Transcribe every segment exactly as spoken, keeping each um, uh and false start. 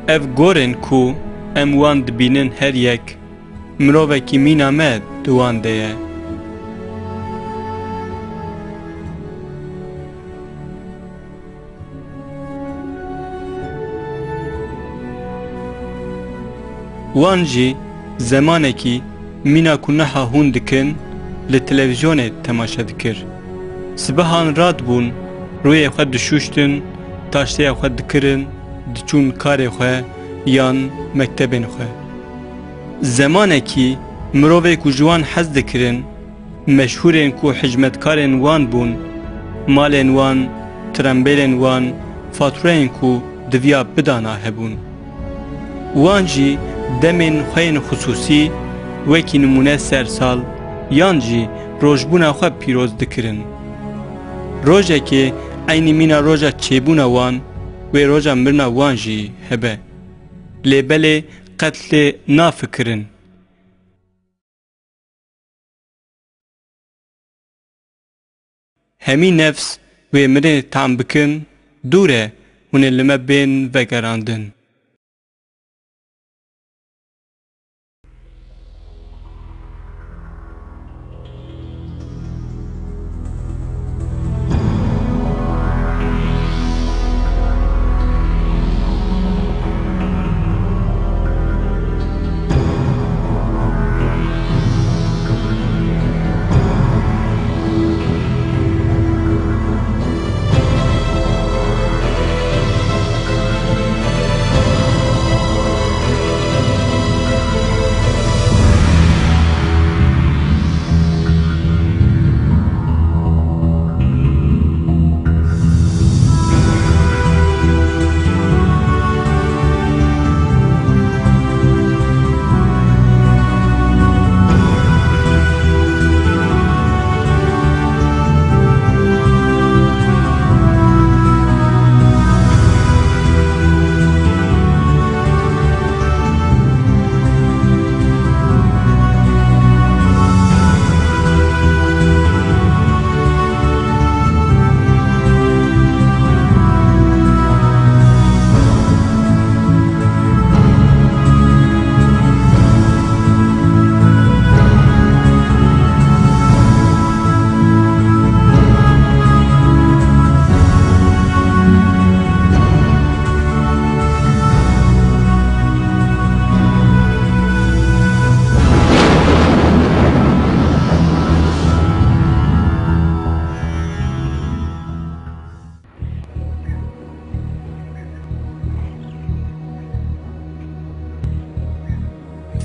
Ev gorên ku em wan dibînin her yek, mirovekî mîna me di wan de ye. Wan jî zemanekî mîna ku niha hûn dikin, li televîzyonê temaşe dikir. Sibehan radibûn, rûyê xwe dişûştin, taşteya xwe dikirin, diçûn karê xwe yan mektebên xwe. Zemanekî mirovê ku ji wan hez dikirin, meşhûrên ku hijmetkarên wan bûn, malên wan, trembêlên wan, fatureyên ku diviya bidana hebûn. Wan jî demên xwe yên xisûsî, wekî nimûne sersal, yan jî rojbûna xwe pîroz dikirin. Rojekê eynî mîna roja çêbûna wan, wê roja mirina wan jî hebe. Lê belê qet lê nafikirin. Hemî nefs wê mirinê tam bikin, dûr e hûn ê li me bên vegerandin.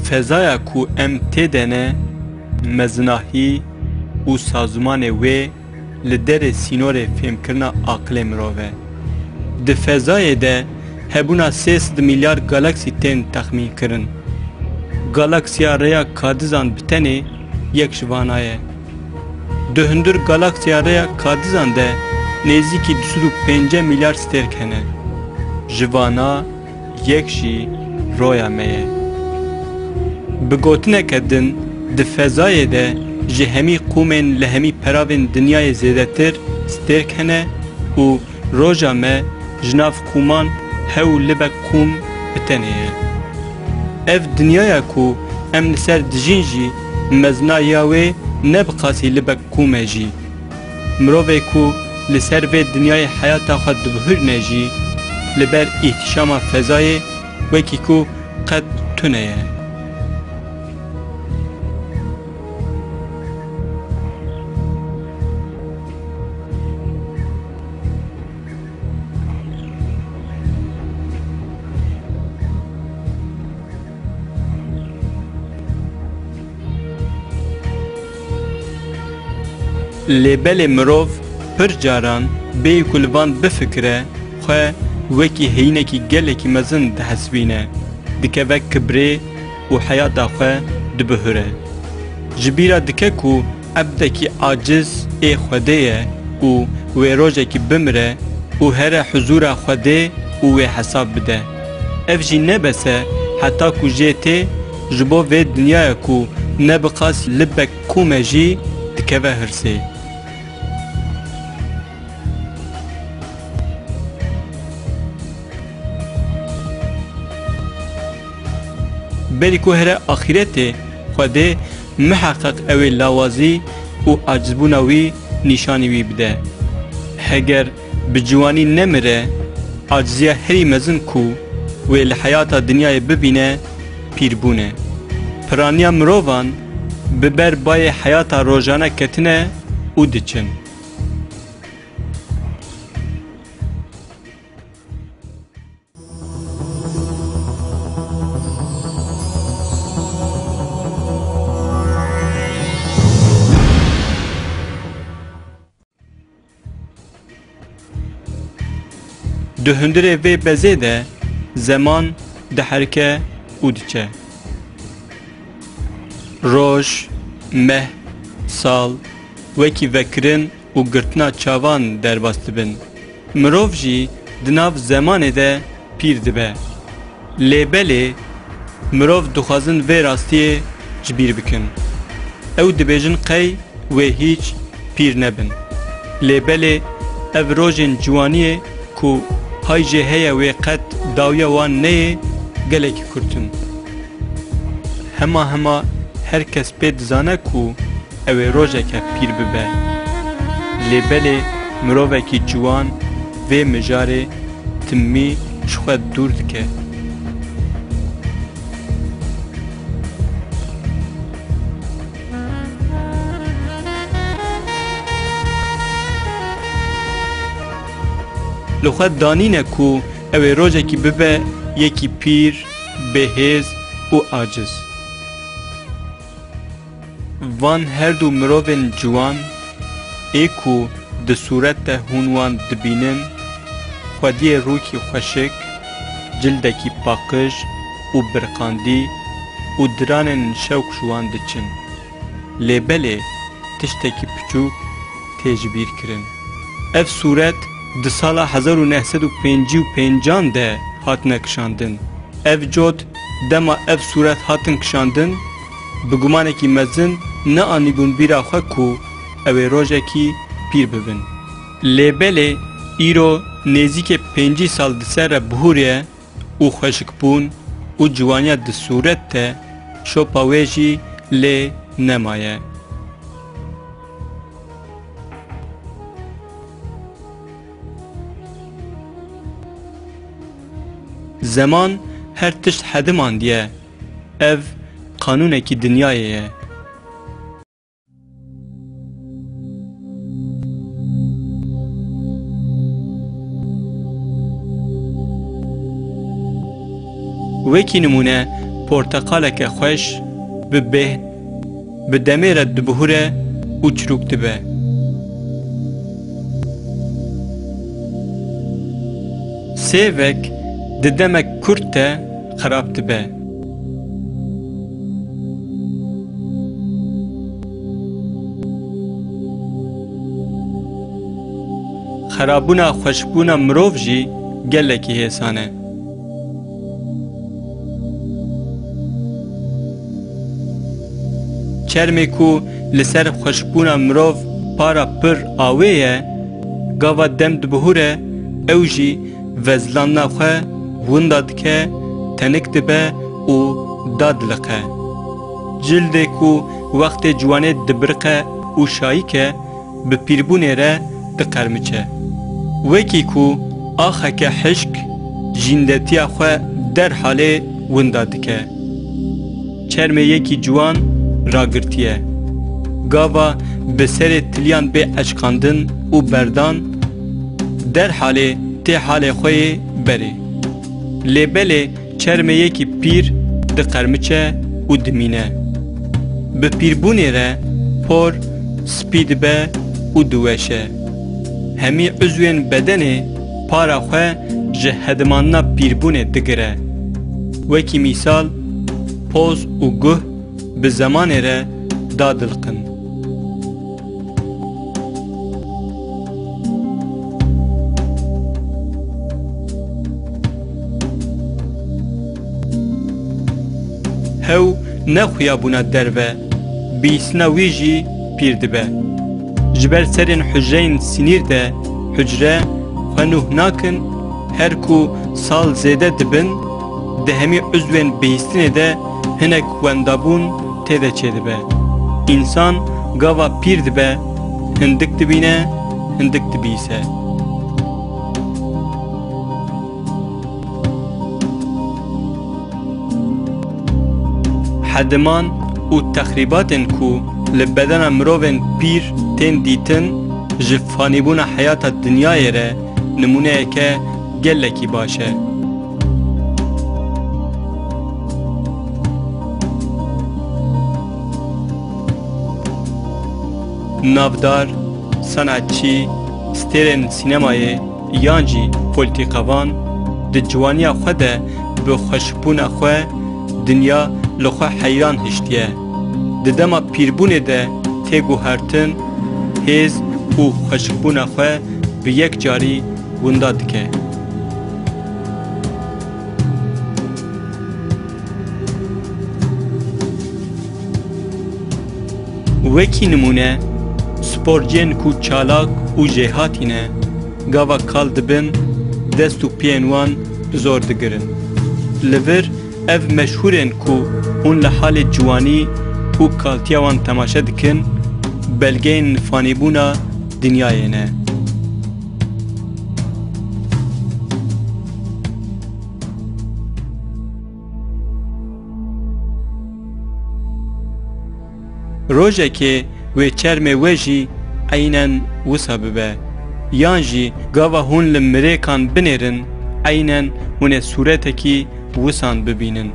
Fezaya ku em tê de ne, mezinahî û sazûmanê wê li derê sînorê fêmkirina aqilê mirov e. Di fezayê de hebûna sê sed milyar galaksî tên texmînkirin. Galaksiya rêya kadizan bi tenê yek ji vana ye. Di hundir galaksiya rêya kadizan de nêzîkî du sed û pêncî milyar stêrk hene. Ji vana yek jî roya me ye. Bi gotineke din, di fezayê de ji hemî qûmên li hemî peravên dinyayê zêdetir stêrk hene û roja me ji nav qûman hew libek qûm bi tenê ye. Ev dinyaya ku em li ser dijîn jî mezina ya wê ne bi qasî libek qûm e jî. Mirovê ku li ser vê dinyayê heyata xwe dibihurîne jî, li ber îhtîşama fezayê wekî ku qet tune ye. Lê belê mirov pir caran bêyî ku li van bifikire, xwe wekî heyînekî gelekî mezin dihesibîne, dikeve kibrê û heyata xwe dibihure. Ji bîra dike ku ebdekî aciz ê Xwedê ye û wê rojekî bimire û here huzûra Xwedê û wê hesab bide. Ev jî ne bes e, heta ku jê tê, ji bo vê dinyaya ku ne bi qas libek qûm e jî dikeve hirsê. Berî ku here axîretê, Xwedê miheqeq ew ê lawazî û acizbûna wî nîşanî wî bide. Heger bi ciwanî nemire, aciziya herî mezin ku wê li heyata dinyayê bibîne, pîrbûn e. Piraniya mirovan bi ber bayê heyata rojane ketine û diçin. Di hundirê vê bezê de zeman diherike û diçe. Roj, meh, sal, wekî vekirin û girtina çavan derbas dibin. Mirov jî di nav zemanê de pîr dibe. Lê belê mirov dixwazin vê rastiyê ji bîr bikin. Ew dibêjin qey wê hîç pîr nebin. Lê belê ev rojên ciwaniyê ku hay jê heye wê qet dawiya wan neyê gelekî kurt in. Hema hema her kes pê dizane ku ew ê rojeke pîr bibe. Lê belê mirovekî ciwan vê mijarê timî ji xwe dûr dike. Li xwe danîne ku ew ê rojekî bibe yekî pîr, bêhêz û aciz. Van her du mirovên ciwan ê ku di sûret de hûn wan dibînin, xwediyê rûkî xweşik, cildekî paqij û birqandî û diranên şewq ji wan diçin. Lê belê tiştekî piçûk tê ji bîr kirin. Ev sûret di sala hezar û neh sed û pêncî û pêncan de hatine kişandin. Ev cot dema ev sûret hatin kişandin, bi gumanekî mezin neanîbûn bîra xwe ku ew ê rojekî pîr bibin. Lê belê îro nêzîkê pêncî sal di ser re bihûrê û xweşikbûn û ciwaniya di sûret de şopa wê jî lê nemaye. Zeman her tişt hedimandiye. Ev qanûnekî dinyayê ye. Wekî nimûne, porteqaleke xweş bi bêhn, bi demê re dibihûre û çirûk dibe. Sêvek di demek kurt de xerab dibe. Xerabûna xweşbûna mirov jî gelekî hêsan e. Çermê ku li ser xweşbûna mirov para pir awê ye, gava dem dibihûre, ew jî vezlandina xwe winda dike, tenik dibe û dadiliqe. Cildê ku wextê ciwanê dibiriqe û şayîk e, bi pîrbûnê re diqermiçe. Wekî ku axeke hişk jîndetiya xwe derhalê winda dike. Çermê yekî ciwan ragirtiye. Gava bi serê tiliyan bê eşqandin û berdan, derhalê tê halê xwe yê berê. Lê belê çermê yekî pîr diqermiçe û dimîne. Bi pîrbûnê re por spî dibe û diweşe. Hemî uzwên bedenê para xwe ji hedimandina pîrbûnê digire. Wekî mîsal, poz û guh bi zemanê re dadiliqin. Hew ne xuya bûna derve, bihîstina wî jî pîr dibe. Ji ber serên hucreyên sinîr de hucre xwe nûh nakin, her ku sal zêde dibin, di hemî uzwên bihîstinê de Hinek wendabûn tê de çêdibe. Însan gava pîr dibe, hindik dibîne, hindik dibîse. Hediman û texrîbatên ku li bedena mirovên pîr tên dîtin, ji fanîbûna heyata dinyayê re nimûneyeke gelekî baş e. Navdar, sanatçî, stêrên sînemayê yan jî polîtîkavan di ciwaniya xwe de bi xweşikbûna xwe dinya li xwe heyran hiştiye. Di dema pîrbûnê de tê guhertin, hêz û xweşikbûna xwe bi yek carî winda dike. Wekî nimûne, sporciyên ku çalak û jêhatî ne, gava kal dibin, dest û piyên wan bi zor digirin. Li vir ev meşhûrên ku hûn li halê ciwanî û kaltiya wan temaşe dikin, belgeyên fanîbûna dinyayê ne. Rojekê wê çermê we jî eynen wisa bibe. Yan jî gava hûn li mirêkan binêrin, eynen hûn ê sûretekî wisan bibînin.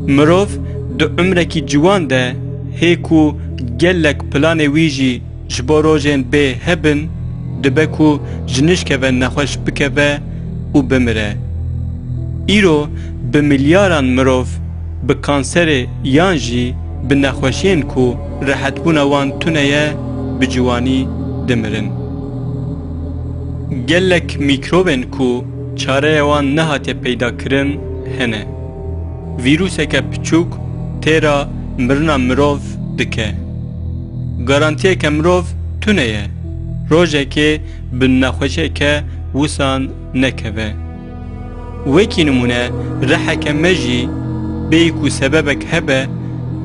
Mirov di umrekî ciwan de hê ku gelek planê wî jî ji bo rojên bê hebin, dibe ku ji nişkeve nexweş bikeve û bimire. Îro bi milyaran mirov bi kanserê yan jî bi nexweşiyên ku rehetbûna wan tune ye, bi ciwanî dimirin. Gelek mîkrobên ku çareya wan nehatiye peydakirin hene. Vîruseke piçûk têra mirina mirov dike. Garantiyeke mirov tune ye. Rojekê bi nexweşiyeke wisan nekeve. Wekî nimûne, riheke me jî bêyî ku sebebek hebe,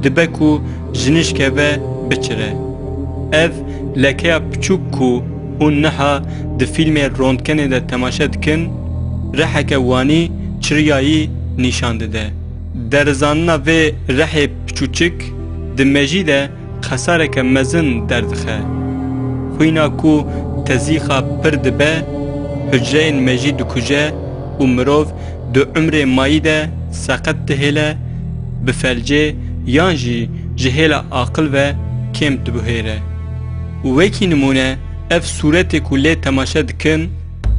dibe ku ji nişkeve biçire. Ev lekeya piçûk ku hûn niha di fîlmê rondkenê de temaşe dikin, riheke wanî çiriyayî nîşan dide. Derizanina vê rihê piçûçik di mejî de xesareke mezin derdixe. Xwîna ku tezîxa pir dibe, hucreyên mejî dikuje û mirov di umrê mayî de seqet dihêle, bi felcê yan jî ji hêla aqil ve kêm dibuhêre. Wekî nimûne, ev sûretê ku lê temaşe dikin,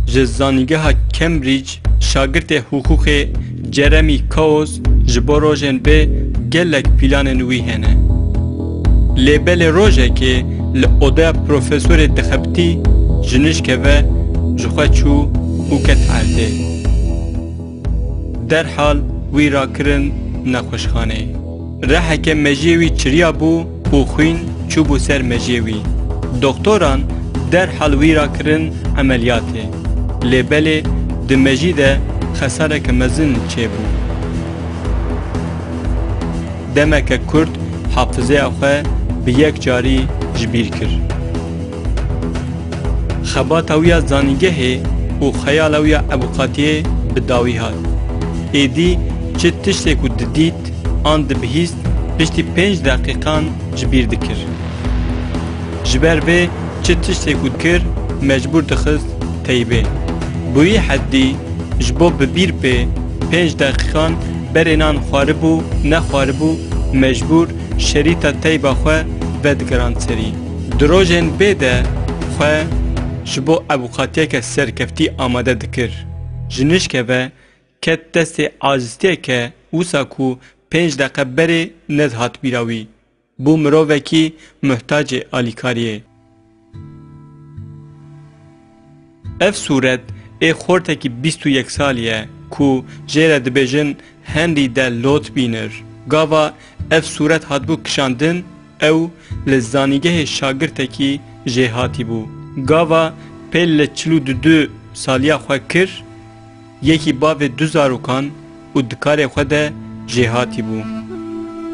ji Zanîngeha Cambridge şagirtê hiqûqê Jeremy Chaos ji bo rojên bê gelek planên wî hene. Lê belê rojekê li odeya profesorê dixebitî, ji nişkeve ji xwe çû û ket erdê. Derhal wî rakirin nexweşxaneyê. Reheke mejiyê wî çiriyabû û xwîn çûbû ser mejiyê wî. Doktoran derhal wî rakirin emeliyatê. Lê belê di mejî de xesareke mezin çêbû. Demeke kurt hafizeya xwe bi yek carî ji bîr kir. Xebata wî ya zanîngehê û xeyala wî ya evûqatiyê bi dawî hat. Êdî çi tiştê ku didît an dibihîst, piştî pênc deqîqan ji bîr dikir. Ji ber vê çi tiştê ku dikir, mecbûr dixist teybê. Bi wî heddî ji bo bi bîr bê, pênc deqîqan berê nan xwaribû, nexwaribû, mecbûr şerîta teyba xwe vedigirand serî. Di rojên bê de xwe ji bo evûqatiyeke serkeftî amade dikir. Ji nişke ve ket destê aciztiyeke wisa ku pênc deqe berê nedihat bîra wî. Bû mirovekî muhtacê alîkariyê. Ev sûret ê xortekî bîst û yek salî ye ku jê re dibêjin Henry de Lotbiner. Gava ev sûret hatibû kişandin, ew li zanîngehê şagirtekî jêhatî bû. Gava pê li çil û du du saliya xwe kir, yekî bavê du zarokan û di karê xwe de jêhatî bû.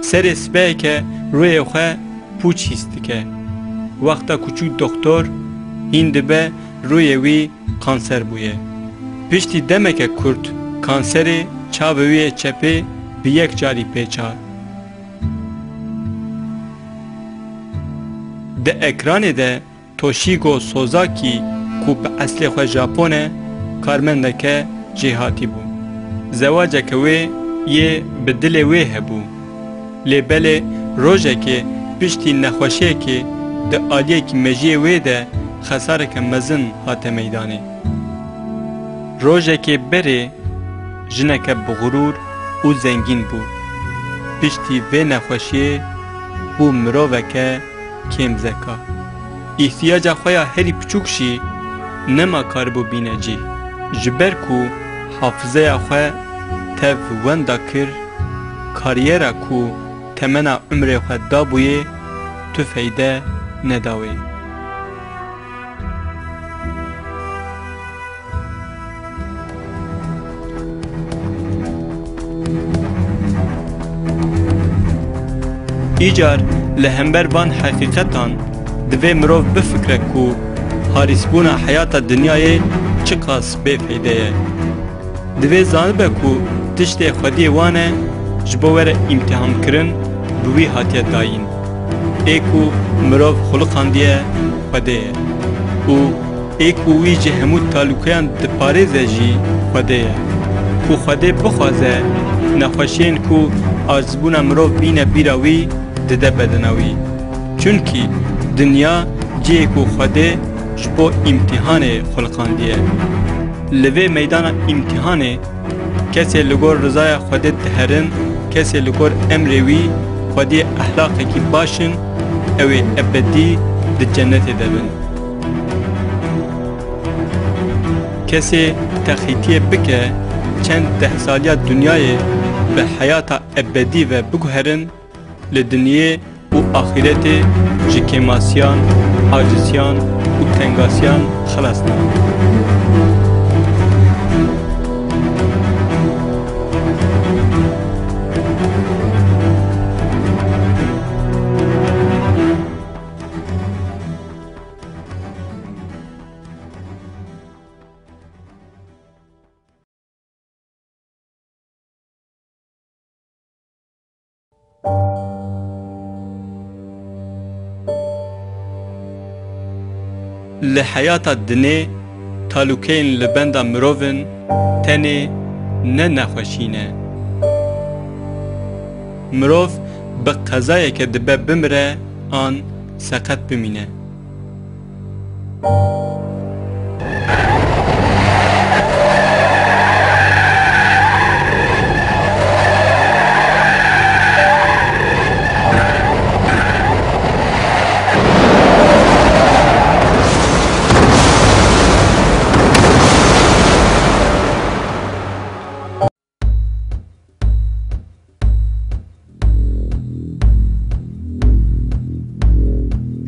Serê sibeheke rûyê xwe pûç hîs dike. Wexta ku çû doxtor, hîn dibe rûyê wî kanser bûye. Piştî demeke kurt kanserê çavê wî yê çepê bi yek carî pêça. Di ekranê de Toshiko Sozaki ku bi eslê xwe Japon e, karmendeke jêhatî bû. Zewaceke wê yê bi dilê wê hebû. Lê belê rojekê piştî nexweşiyekê di aliyekî mejiyê wê de xesareke mezin hate meydanê. Rojekê berê jineke bi xurûr û zengîn bû. Piştî vê nexweşiyê bû miroveke kêmzeka. Îhtiyaca xwe ya herî piçûk jî nema karibû bîne cî. Ji ber ku hafizeya xwe tev wenda kir, kariyera ku temena umrê xwe dabûyê tu feyde neda wê. Îcar li hember van heqîqetan divê mirov bifikre ku harîsbûna heyata dinyayê çiqas bêfeyde ye. Divê zanibe ku tiştê xwediyê wan e, ji bo were îmtîhankirin bi wî hatiye dayîn. Ê ku mirov xuliqandiye Xwedê ye û ê ku wî ji hemû talûkeyan diparêze jî Xwedê ye. Ku Xwedê bixwaze, nexweşiyên ku acizbûna mirov bîne bîra wî, dide bedena wî. Çunkî dinya cihê ku Xwedê ji bo îmtîhanê xuliqandiye. Li vê meydana îmtîhanê kesê li gor rizaya Xwedê diherin, kesê li gor emrê wî, xwediyê ehlaqekî baş in, ew ê ebedî di cenetê de bin. Kesê texîtiyê bike çend dehsaliya dinyayê bi heyata ebedî ve biguherin, li dinyê û axîretê ji kêmasiyan, acisiyan û tengasiyan xilas nabe. Li heyata dinê talûkeyên li benda mirov in tenê ne nexweşî ne. Mirov bi qezayeke dibe bimire an seqet bimîne.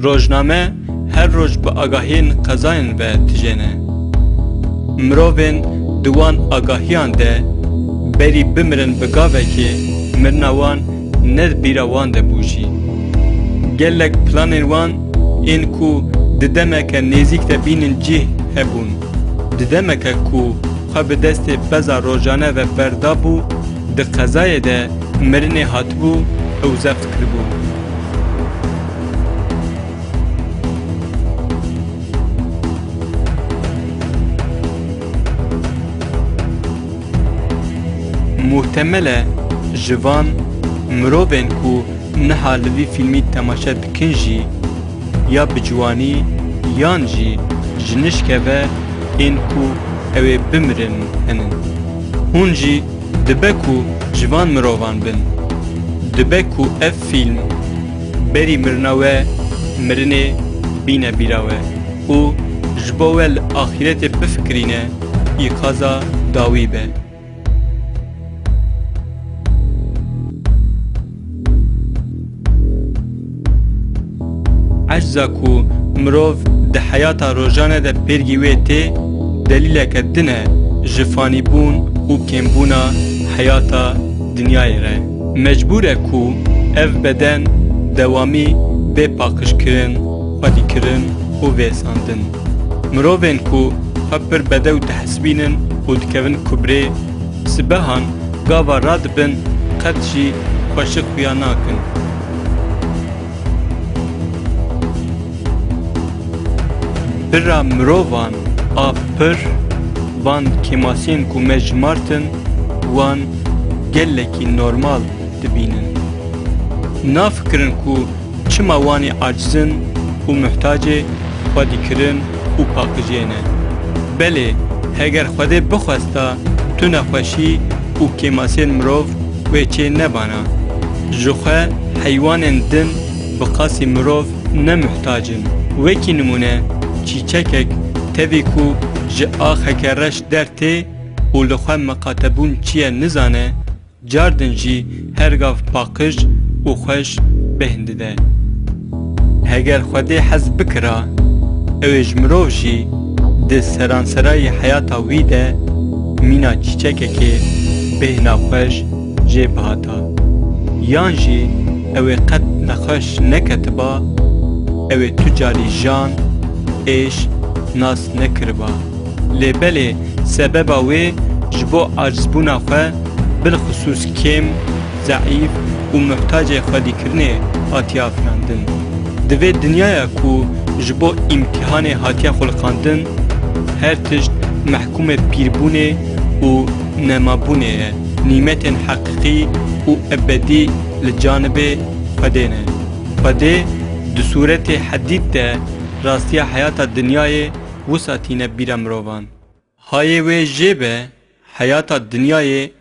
Rojname her roj bi agahiyên qezayên ve tijêne. Mirovên di wan agahiyan de berî bimirin bi gavekê mirina wan ne di bîra wan de bû jî. Gelek planên wan ên ku di demeke nêzîk de bînin cih hebûn. Di demeke ku xwe bi destê peza rojane ve berdabû, di qezayê de mirinê hatibû ew zext kiribû. Muhtemel e ji van mirovên ku niha li vî fîlmî temaşe dikin jî ya bi ciwanî yan jî ji nişke ve ên ku ew ê bimirin henin. Hûn jî dibe ku ji van mirovan bin. Dibe ku ev fîlm berî mirina we mirinê bîne bîra we û ji bo we li axîretê bifikirîne, îqaza dawî be. Ecza ku mirov di heyata rojane de pêrgî wê tê, delîleke din e ji fanîbûn û kêmbûna heyata dinyayê re. Mecbûr e ku ev beden dewamî bê paqijkirin, xwedîkirin û vêsandin. Mirovên ku xwe pir bedew dihesibînin û dikevin kubrê, sibehan gava radibin qet jî xweşik xuya nakin. Bira mirovan a pir van kêmasiyên ku me jimartin, wan gelekî normal dibînin. Nafikirin ku çima wanî acizin û muhtacê xwedîkirin û paqijiyê ne. Belê, heger Xwedê bixwesta, tu nexweşî û kêmasiyên mirov wê çê nebana. Ji xwe heywanên din bi qasî mirov ne muhtac in. Wekî nimûne, çîçekek tevî ku ji axeke reş dertê û li xwe miqatebûn çi ye nizane, cardin jî her gav paqij û xweş bêhn dide. Heger Xwedê hez bikira, ew ê ji mirov jî di seranserayî heyata wî de mîna çîçekekê bêhna xweş jê bihata. Yan jî ew ê qet nexweş neketiba, ew ê tu carî jan, êş, nas nekiriba. Lê belê sebeba wê ji bo acizbûna xwe, bilxisûs kêm, zeîf û muhtacê xwedîkirinê hatiye afirandin. Di vê dinyaya ku ji bo îmtîhanê hatiye xuliqandin, her tişt mehkûmê pîrbûnê û nemabûnê ye. Nîmetên heqîqî û ebedî li canibê Xwedê ne. Xwedê di sûretê hedîd de rastiya heyata dinyayê wisa tîne bîra mirovan. Hayê wê jê be, heyata dinyayê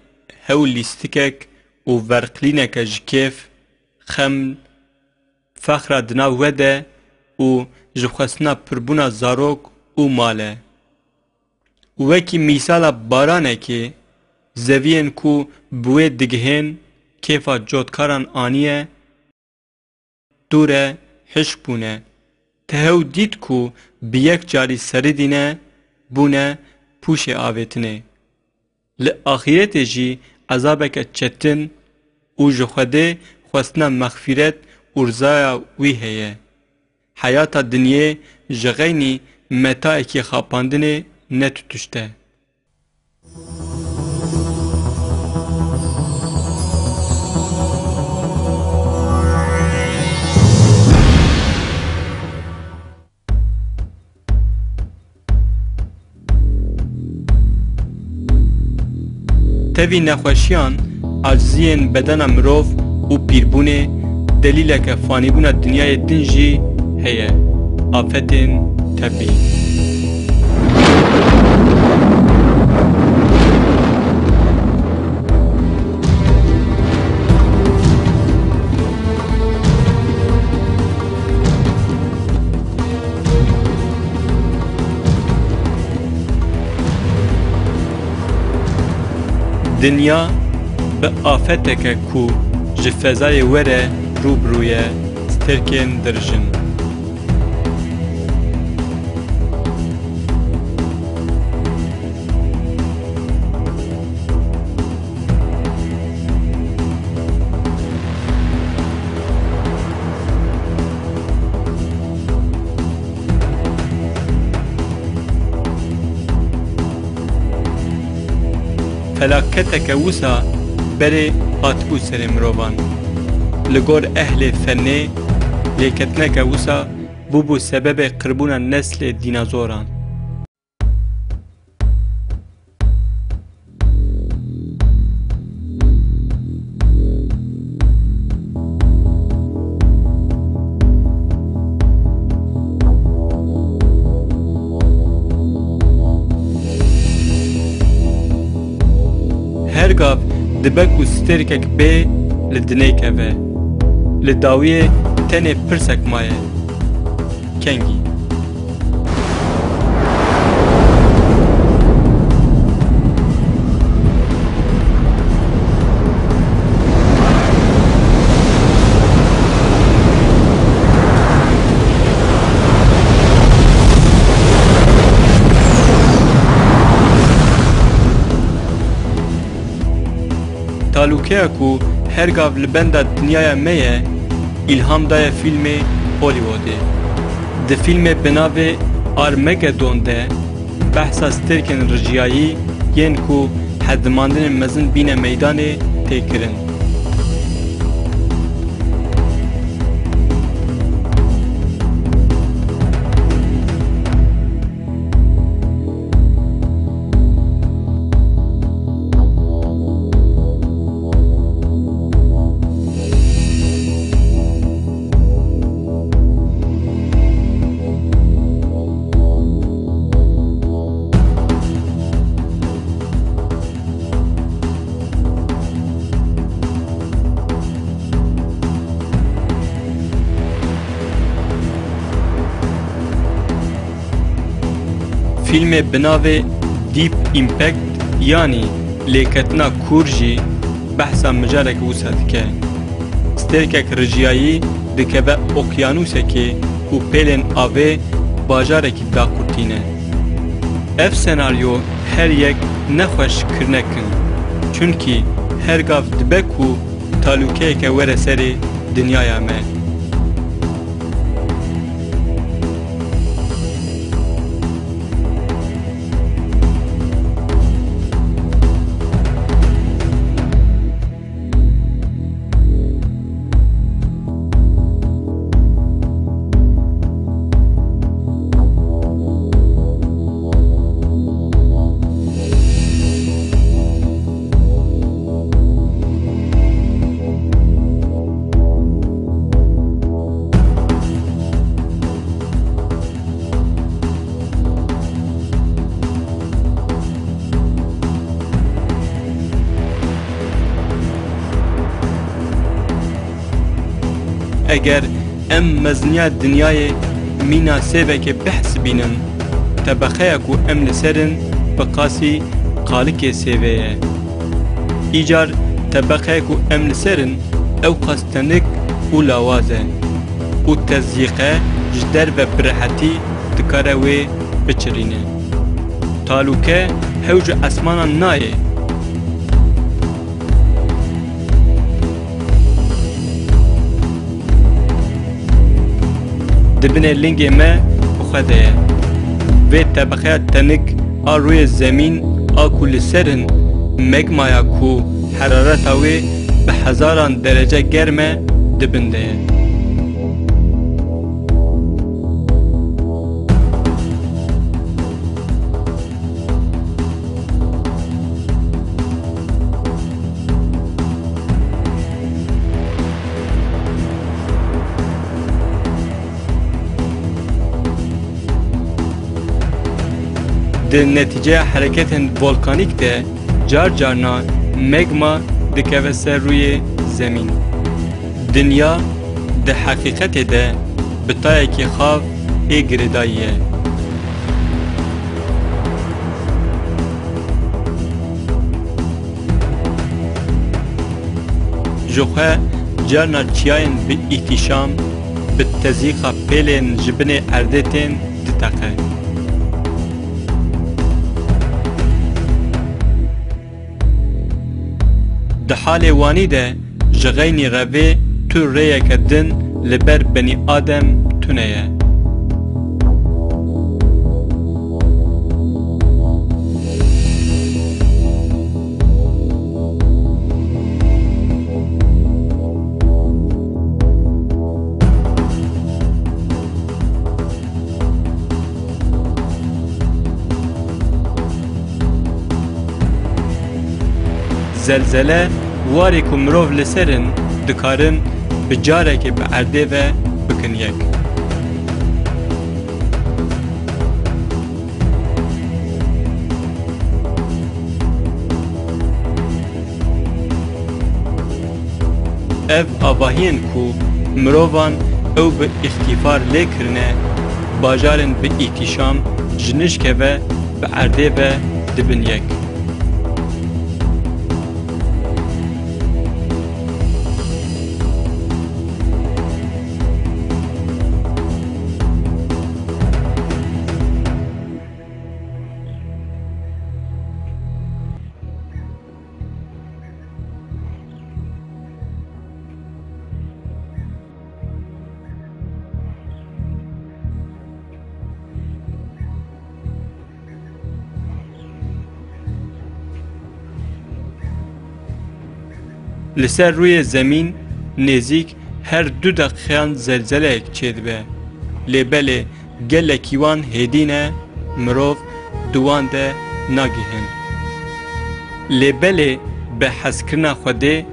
hew lîstikek û verqlîneke ji kêf, xem, fexra di nav we de û ji xwestina pirbûna zarok û mal e. Wekî mîsala baranekê, zeviyên ku bi wê digihên kêfa cotkaran aniye, dû re hişk bûne. Te hew dît ku bi yek carî seridîne, bûne pûşê avêtinê. Li axîretê jî ezabeke çetin û ji Xwedê xwestina mexfîret û rizaya wî heye. Heyata dinyê ji xeynî metaekî xapandinê ne tu tişt e. Tevî nexweşiyan, aciziyên bedena mirov û pîrbûnê delîleke fanîbûna dinyayê din jî heye. Afetên tebî. Dinya bi afeteke ku ji fezayê were rû bi rû ye, stêrkên dirijin. felaketeke wisa berê hatibû serê mirovan. Li gor ehlê fenê, lêketineke wisa bûbû sebebê qirbûna neslê dînazoran. Her gav dibe ku stêrkek bê li dinê keve. Li dawiyê tenê pirsek maye. Kengî? Talûkeya ku her gav li benda dinyaya me ye, îlham daye fîlmê Hollywoodê. Di fîlmê bi navê Armageddon de behsa stêrkên rijiyayî yên ku hezimandinên mezin bîne meydanê tê kirin. Fîlmê bi navê Deep Impact, yanî Lêketina Kûr jî behsa mijareke wisa dike. Stêrkek rijiyayî dikeve okyanûsekê û pêlên avê bajarekî daqurtîne. Ev senaryo her yek ne xweş kirinek in, çunkî her gav dibe ku talûkeyeke were serê dinyaya me. Eger em meziniya dinyayê mîna sêvekê bihesibînin, tebeqeya ku em li ser in bi qasî qalikê sêvê ye. Îcar tebeqeya ku em li ser in ewqas tenik û lawaz e û tezyîqe ji derve bi rehetî dikare wê biçirîne. Talûke hewce esmanan nayê. Di binê lingê me bi xwe de ye. Vê tebeqeya tenik a rûyê zemîn a ku li ser in, megmaya ku herareta wê bi hezaran derece germ e, di bin de ye. Di netîceya hereketên volkanîk de car carna megma dikeve ser rûyê zemîn. Dinya di heqîqetê de bi tayekî xav ê girêdayî ye. Ji xwe carna çiyayên bi îhtîşam, bi tezîqa pêlên ji binê erdê tên diteqe. Di halê wanî de ji xeynî revê tu rêyeke din li ber benî Adem tune ye. Zelzele warê ku mirov li ser in dikarin bi carekê bi erdê ve bikin yek. Ev avahiyên ku mirovan ew bi îxtîfar lê kirine, bajarên bi îhtîşam ji nişke ve bi erdê ve dibin yek. Li ser rûyê zemîn nêzîk her du deqîqeyan zelzeleyek çêdibe. Lê belê gelekî wan hêdî ne, mirov di wan de nagihin. Lê belê bi hezkirina Xwedê,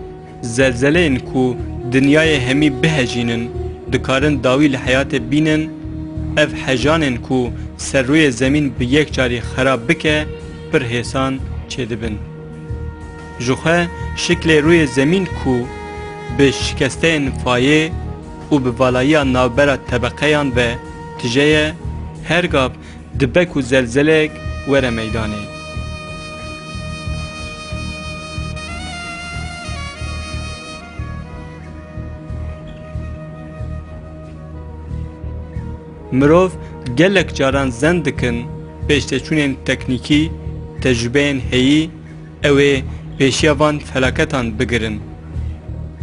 zelzeleyên ku dinyayê hemî bihejînin, dikarin dawî li heyatê bînin, ev hejanên ku ser rûyê zemîn bi yek carî xerab bike, pir hêsan çêdibin. Jixwe şiklê rûyê zemîn ku bi şikesteyên fayê û bi valayiya navbera tebeqeyan ve tije ye, her gav dibe ku zelzeleyek were meydanê. Mirov gelek caran zen dikin pêşteçûnên teknîkî, tecrûbeyên heyî, ew ê pêşiya van felaketan bigirin.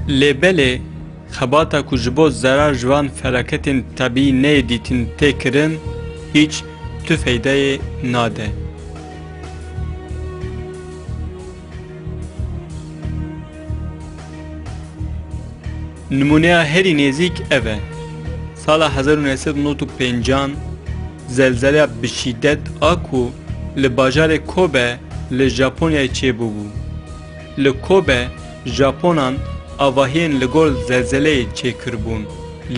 Lê belê xebata ku ji bo zerar ji van felaketên tebîî neyê dîtin tê kirin, hîç tu feydeyê nade. Nimûneya herî nêzîk ev e. Sala hezar û neh sed û nod û pêncan zelzeleya bi şîdet a ku li bajarê Kobe li Japonyayê çêbûbû. Li Kobe Japonan avahiyên li gor zelzeleyê çêkiribûn,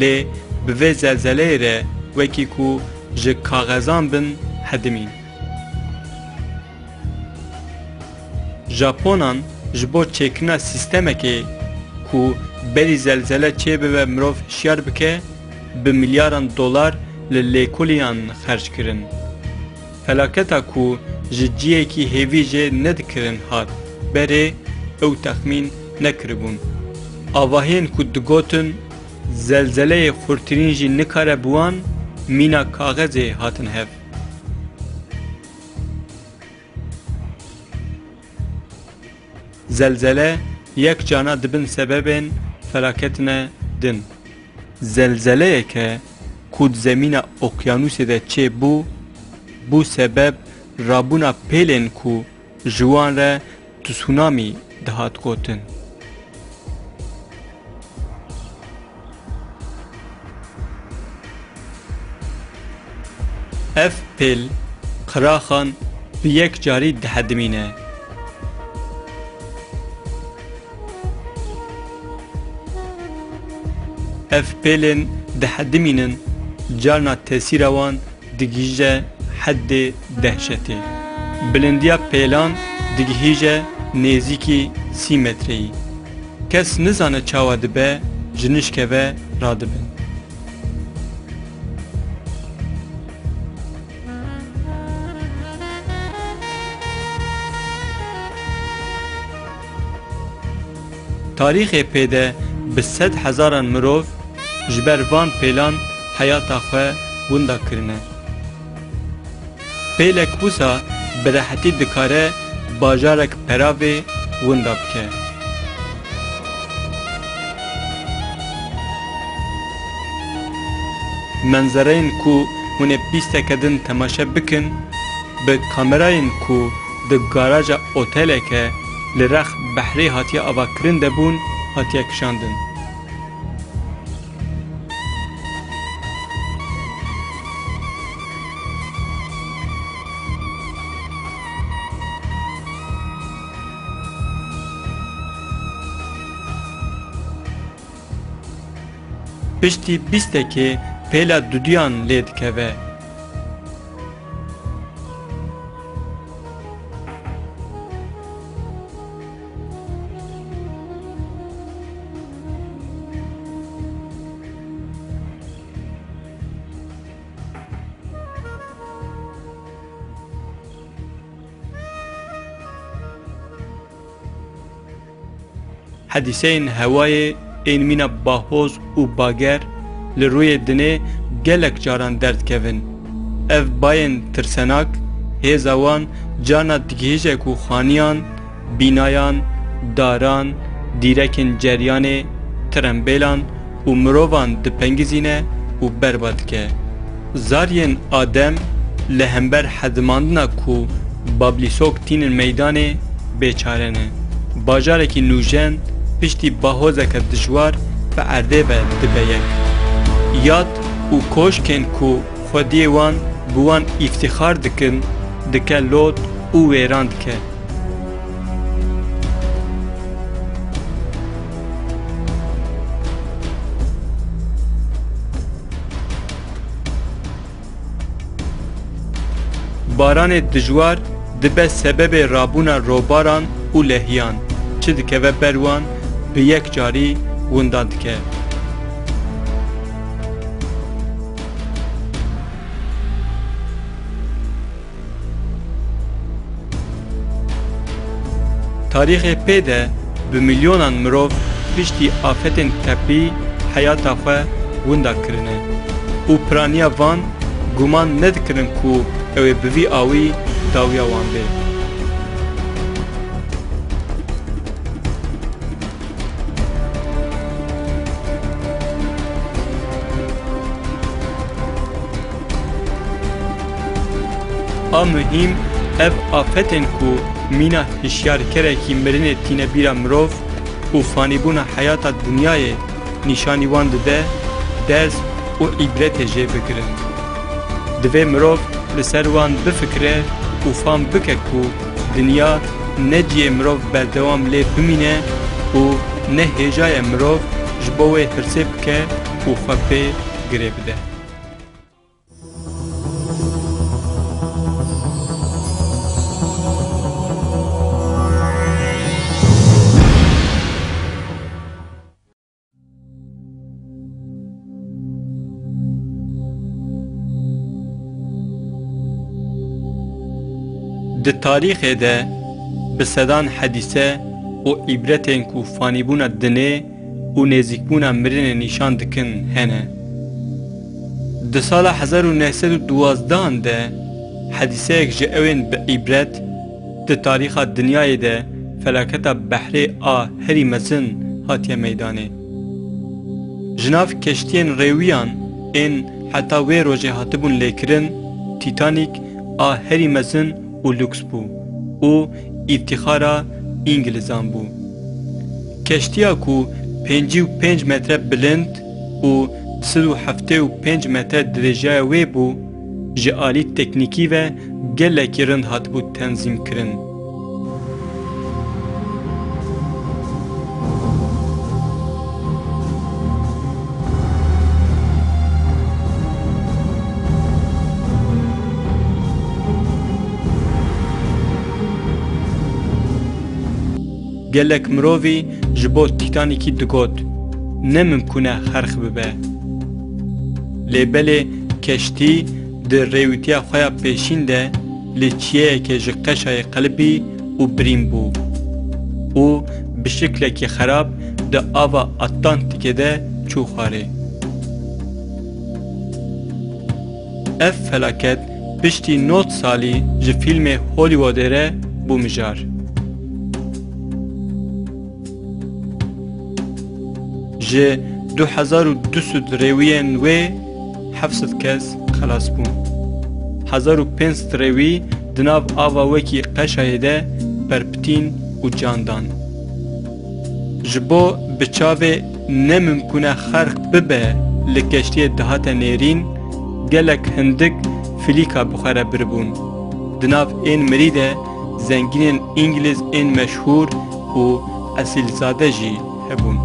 lê bi vê zelzeleyê re wekî ku ji kaxezan bin hedimîn. Japonan ji bo çêkirina sîstemekê ku berî zelzele çêbibe mirov hişyar bike, bi milyaran dolar li lêkolînan xerc kirin. Felaketa ku ji cihekî hêvî jê nedikirin hat berê, ew texmîn nekiribûn. Avahiyên ku digotin, zelzeleyê xurtirîn jî nikare bi wan, mîna kaxezê hatin hev. Zelzele yek cana dibin sebebên felaketine din. Zelzeleyeke ku di zemîna okyanûsê de çêbû, bû sebeb rabûna pêlên ku ji wan re tsunamî dihat gotin. Ev pêl qiraxan bi yek carî dihedimîne. Ev pêlên dihedimînin, carna tesîra wan digihîje heddê dehşetê. Bilindiya pêlan digihîje nêzîkî sî metreyî. Kes nizane çawa dibe, ji nişke ve radibin. Tarîxê pê de bi sed hezaran mirov ji ber van pêlan heyata xwe winda kirine. Pêlek wisa bi rehetî dikare bajarek peravê winda bike. Menzereyên ku hûn ê pîsteke din temaşe bikin, bi kamerayên ku di garaja oteleke li rex behrê hatiye avakirin de bûn, hatiye kişandin. Piştî bîstekê pêla duduyan lê dikeve. Hedîseyên hewayê ên mîna bahoz û bager li rûyê dinê gelek caran derdikevin. Ev bayên tirsenak hêza wan carna digihîje ku xaniyan, bînayan, daran, dîrekên ceryanê, tirembêlan û mirovan dipengizîne û berbat dike. Zariyên Adem li hember hedimandina ku bablîsok tînin meydanê, bêçare ne. Bajarekî nûjen piştî bahozeke dijwar bi erdê ve dibe yek. Yad û koşkên ku xwediyê wan bi wan îftîxar dikin, dike lot û wêran dike. Baranê dijwar dibe sebebê rabûna robaran û lehiyan, çi dikeve ber wan bi yek carî windan dike. Tarîxê pê de bi milyonan mirov piştî afetên tepî heyata xwe winda kirine û piraniya van guman nedikirin ku ew ê bi vî awî dawiya wan bê. A muhîm, ev afetên ku mîna hişyarkerekî mirinê tîne bîra mirov û fanîbûna heyata dinyayê nîşanî wan dide, ders û îbretê jê bigirin. Divê mirov li ser wan bifikire û fam bike ku dinya ne cihê mirov berdewam lê bimîne û ne hêja ye mirov ji bo wê hirsê bike û xwe pê girê bide. Di tarîxê de bi sedan hedîse û îbretên ku fanîbûna dinê û nêzîkbûna mirinê nîşan dikin hene. Di sala hezar û neh sed û duwazdehan de hedîseyek ji ewên bi îbret di tarîxa dinyayê de felaketa behrê a herî mezin hatiye meydanê. Ji nav keştiyên rêwiyan ên heta wê rojê hatibûn lêkirin, Titanic a herî mezin û lûks bû û îftîxara Îngilizan bû. Keştiya ku pêncî û pênc metre bilind û du sed û heftê û pênc metre dirêjiyaya wê bû, ji alî teknîkî ve gelekî rind hatibû tenzîmkirin. Gelek mirovî ji bo Tîtanîkî digot, ne mimkûn e xerq bibe. Lê belê keştî di rêwîtiya xwe ya pêşîn de li çiyeyeke ji qeşayê qelibî û birîn bû û bi şiklekî xerab di ava Atlantîkê de çû xwarê. Ev felaket piştî nod salî ji fîlmê Hollywoodê re bû mijar. Ji du hezar û du sed rêwiyên wê heft sed kes xelas bûn. Hezar û pênc sed rêwî di nav ava wekî qeşayê de perpitîn û can dan. Ji bo bi çavê ne mimkûn e xerq bibe li keştiyê dihate nêrîn, gelek hindik filîka bi xwe re biribûn. Di nav ên mirî de zengînên Îngilîz ên meşhûr û esîlzade jî hebûn.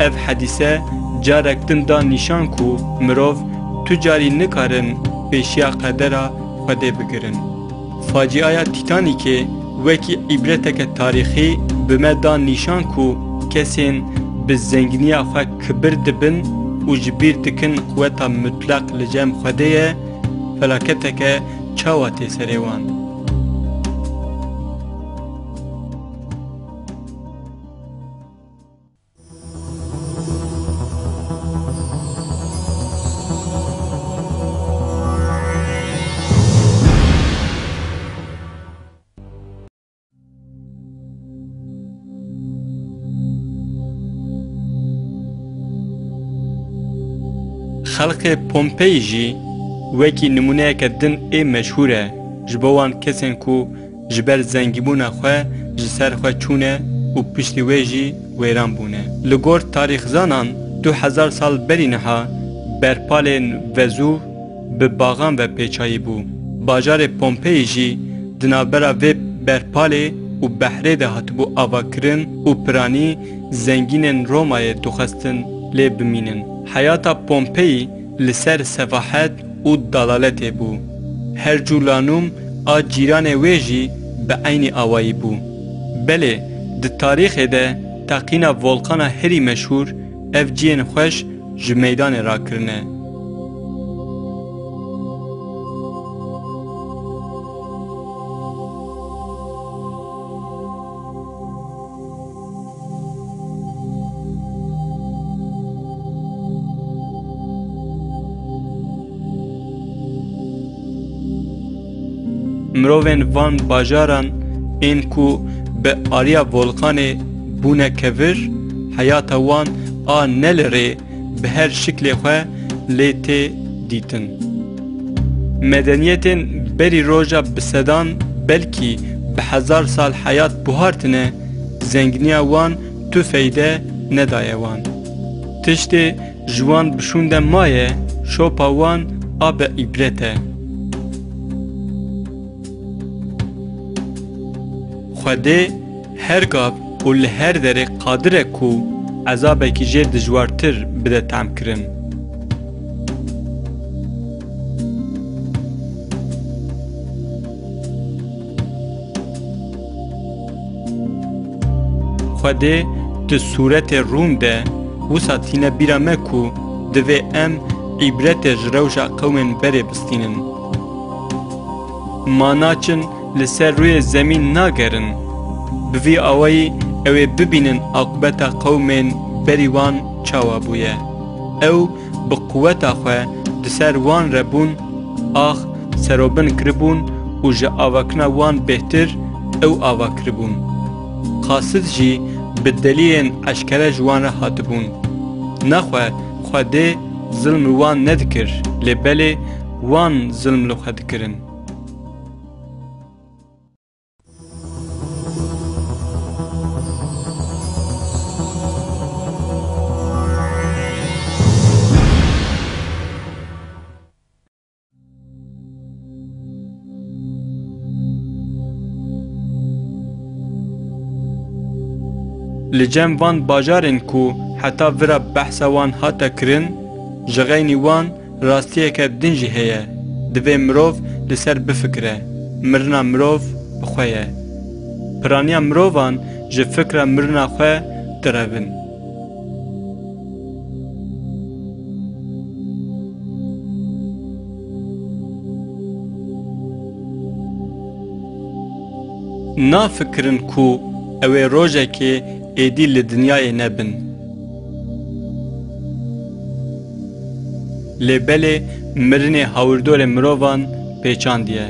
Ev hedîse carek din da nîşan ku mirov tu carî nikarin pêşiya qedera Xwedê bigirin. Faciaya Tîtanîkê wekî îbreteke tarîxî bi me da nîşan ku kesên bi zenginiya xwe kibir dibin û ji bîr dikin quweta mutleq li cem Xwedê ye, felaketeke çawa tê serê wan. Xelkê Pompeyî jî wekî nimûneyeke din ê meşhûr e ji bo wan kesên ku ji ber zengîbûna xwe ji ser xwe çûne û piştî wê jî wêran bûne. Li gor tarîxzanan du hezar sal berî niha berpalên Vezûv bi baxan ve pêçayî bû. Bajarê Pompeyî jî di navbera vê berpalê û behrê de hatibû avakirin û piranî zengînên Romayê dixwestin lê bimînin. Heyata Pompeyî li ser sefahet û dalaletê bû. Herculanum a cîranê wê jî bi eynî awayî bû. Belê, di tarîxê de teqîna volkana herî meşhûr ev cihên xweş ji meydanê rakirine. Mirovên van bajaran ên ku bi ariya volkanê bûne kevir, heyata wan a ne li rê bi her şiklê xwe lê tê dîtin. Medeniyetên berî roja bi sedan, belkî bi hezar sal heyat buhartine, zenginiya wan tu feyde nedaye wan. Tiştê ji wan bi şûnde maye, şopa wan a bi îbret e. Xwedê her gav û li her derê qadir e ku ezabekî jê dijwartir bide tehmkirin. Xwedê di sûretê Rûm de wisa tîne bîra me ku divê em îbretê ji rewşa qewmên berê bistînin. Ma naçin li ser rûyê zemîn nagerin, bi vî awayî ew ê bibînin aqibeta qewmên berî wan çawa bûye. Ew bi quweta xwe di ser wan re bûn, ax serobin kiribûn û ji avakirina wan bêhtir ew ava kiribûn. Qasid jî bi delîlên eşkere ji wan re hatibûn. Nexwe Xwedê zilm li wan nedikir, lê belê wan zilm li xwe dikirin. Li cem van bajarên ku heta vira behsa wan hate kirin, ji xeynî wan rastiyeke din jî heye. Divê mirov li ser bifikire. Mirina mirov bi xwe ye. Piraniya mirovan ji fikra mirina xwe direvin. Nafikirin ku ew ê rojekê êdî li dinyayê nebin. Lê belê mirinê hawirdorê mirovan pêçandiye.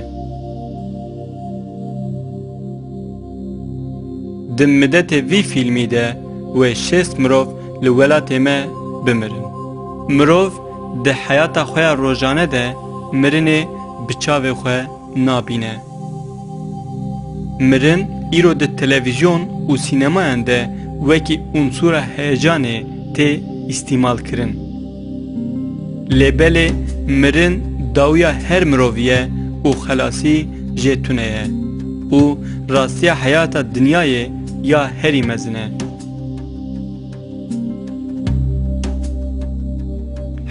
Di midetê vî fîlmî de wê şêst mirov li welatê me bimirin. Mirov di heyata xwe ya rojane de mirinê bi çavê xwe nabîne. Mirin îro di televîzyon û sînemayan de wekî unsûra heyecanê tê îstîmalkirin. Lê belê mirin dawiya her mirovî ye û xelasî jê tune ye û rastiya heyata dinyayê ya herî mezin e.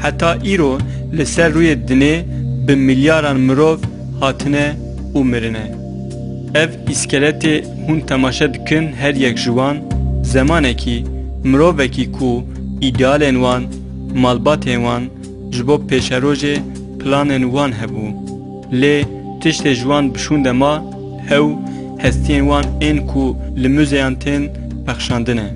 Heta îro li ser rûyê dinê bi milyaran mirov hatine û mirine. Ev îskeletê hûn temaşe dikin, her yek ji wan zemanekî, mirovekî ku îdealên wan, malbatên wan, ji bo pêşerojê planên wan hebû. Lê tiştê ji wan bi şûn de ma, hew hestiyên wan ên ku li muzeyan tên pexşandine.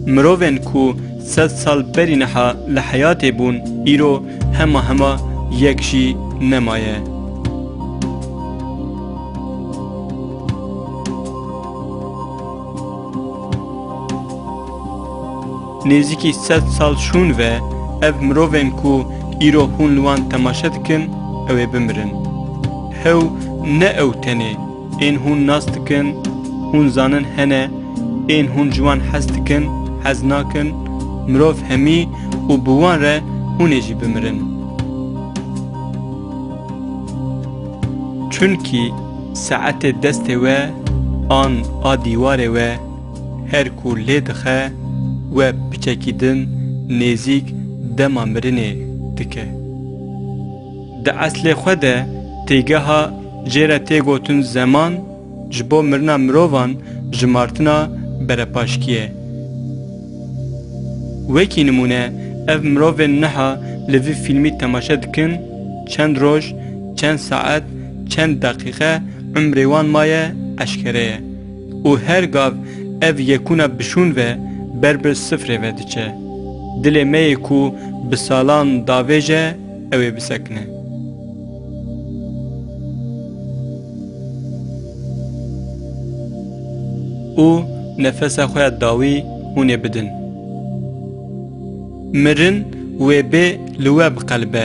Mirovên ku sed sal berî niha li heyatê bûn, îro hema hema yek jî nemaye. Nêzîkî sed sal şûn ve ev mirovên ku îro hûn li wan temaşe dikin, ew ê bimirin. Hew ne ew tenê, ên hûn nas dikin, hûn zanin hene, ên hûn ji wan hez dikin, hez nakin, mirov hemî û bi wan re hûn ê jî bimirin. Çunkî saetê destê we an a dîwarê we her ku lê dixe, we piçekî din nêzîk dema mirinê dike. Di eslê xwe de têgeha jê re tê gotin zeman, ji bo mirina mirovan jimartina berepaşkî ye. Wekî nimûne, ev mirovên niha li vî fîlmî temaşe dikin, çend roj, çend saet, çend deqîqe umrê wan maye eşkere ye. Û her gav ev yekûna bişûn ve ber bi sifrê ve diçe. Dilê me yê ku bi salan davêje, ew ê bisekine. Û nefesa xwe ya dawî hûn ê bidin. Mirin wê bê li we biqelbe.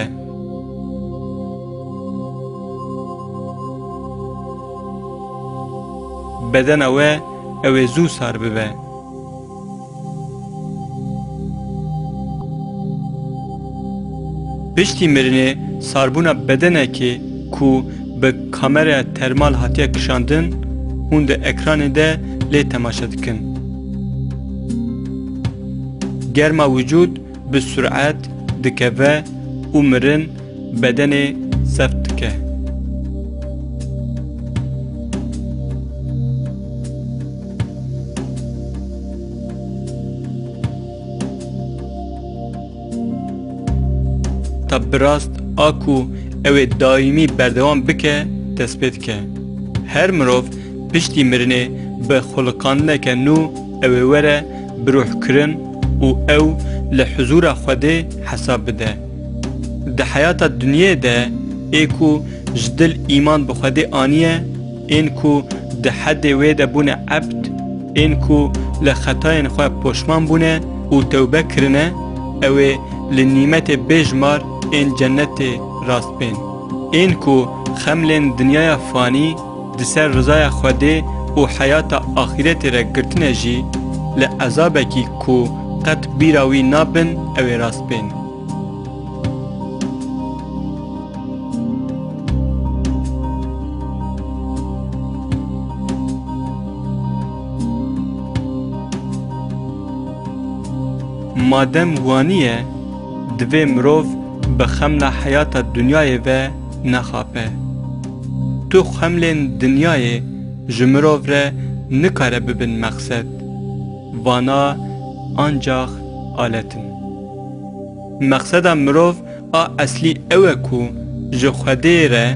Bedena we ew ê zû sar bibe. Piştî mirinê sarbûna bedenekê ku bi kameraya termal hatiye kişandin, hûn di ekranê de lê temaşe dikin. Germa wicûd bi suret dikeve û mirin bedenê seft dike. Ta bi rast a ku ew ê daîmî berdewam bike, dest pê dike. Her mirov piştî mirinê bi xuliqandineke nû ew ê were birûhkirin û ew li huzûra Xwedê hesab bide. Di heyata dinyê de ê ku ji dil îman bi Xwedê aniye, ên ku di hedê wê de bûne ebd, ên ku li xetayên xwe poşman bûne û tewbe kirine, ew ê li nîmetê bêjmar ên cennetê rast bên. Ên ku xemlên dinyaya fanî di ser rizaya Xwedê û heyata axîretê re girtine jî, li ezabekî ku qet bîra wî nabin, ew ê rast bên. Madem wanî ye, divê mirov bi xemla heyata dinyayê ve nexape. Tu xemlên dinyayê ji mirov re nikare bibin meqsed. Vana ancax alet in. Meqseda mirov a eslî ew e ku ji Xwedê re,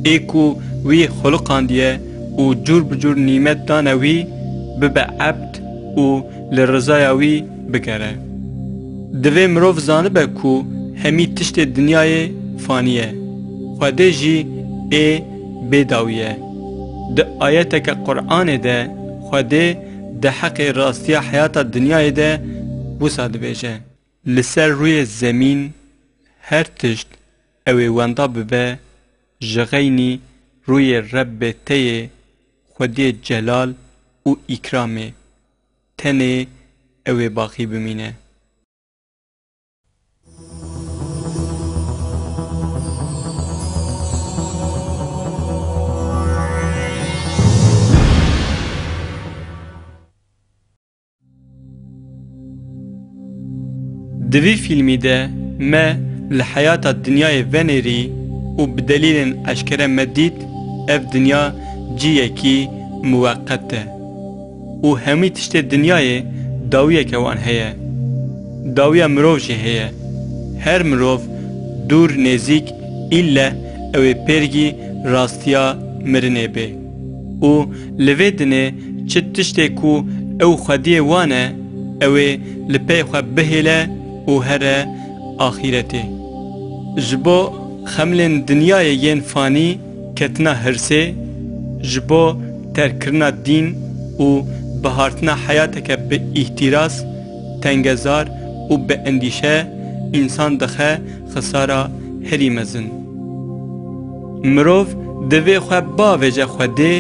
ê ku wî xuliqandiye û cûr bi cûr nîmet dane wî, bibe ebd û li rizaya wî bigere. Divê mirov zanibe ku hemî tiştê dinyayê fanî ye. Xwedê jî ê bêdawî ye. Di ayeteke Qur'anê de Xwedê di heqê rastiya heyata dinyayê de wisa dibêje: Li ser rûyê zemîn her tişt ew ê wenda bibe ji xeynî rûyê Rebbê te yê, Xwediyê celal û îkramê, tenê ew ê baqî bimîne. Di vî fîlmî de me li heyata dinyayê venêrî û bi delîlên eşkere me dît ev dinya cihekî muweqet e û hemî tiştê dinyayê dawiyeke wan heye. Dawiya mirov jî heye. Her mirov dûr nêzîk îlle ew ê pêrgî rastiya mirinê bê. Û li vê dinê çi tiştê ku ew xwediyê wan e, ew ê li pey xwe bihêle û here axîretê. Ji bo xemlên dinyayê yên fanî ketina hirsê, ji bo terkkirina dîn û bihartina heyateke bi îhtîras, tengezar û bi endîşe însan dixe xisara herî mezin. Mirov divê xwe bavêje Xwedê,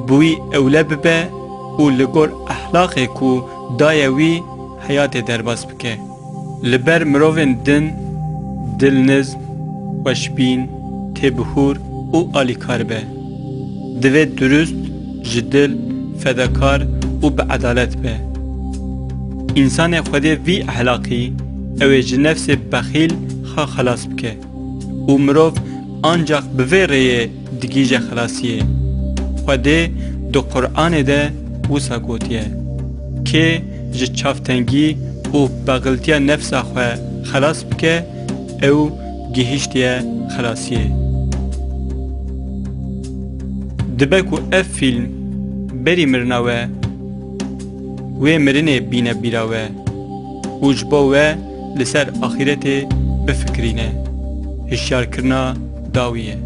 bi wî ewle bibe û li gor ehlaqê ku daye wî heyatê derbas bike. Li ber mirovên din, dilnizm, xweşbîn, têbihûr û alîkar be. Divê durust, ji dil, fedakar û bi edalet be. Însanê Xwedê vî ehlaqî, ew ê ji nefsê bexîl xa xelas bike. Û mirov ancax bi vê rêyê digihîje xelasiyê. Xwedê di Quranê de wisa gotiye, kê ji çavtengî û bexiltiya nefsa xwe xelas bike, ew gihîştiye xelasiyê. Dibe ku ev fîlm berî mirina we, wê mirinê bîne bîra we û ji bo we li ser axîretê bifikirîne. Hişyarkirina dawî ye.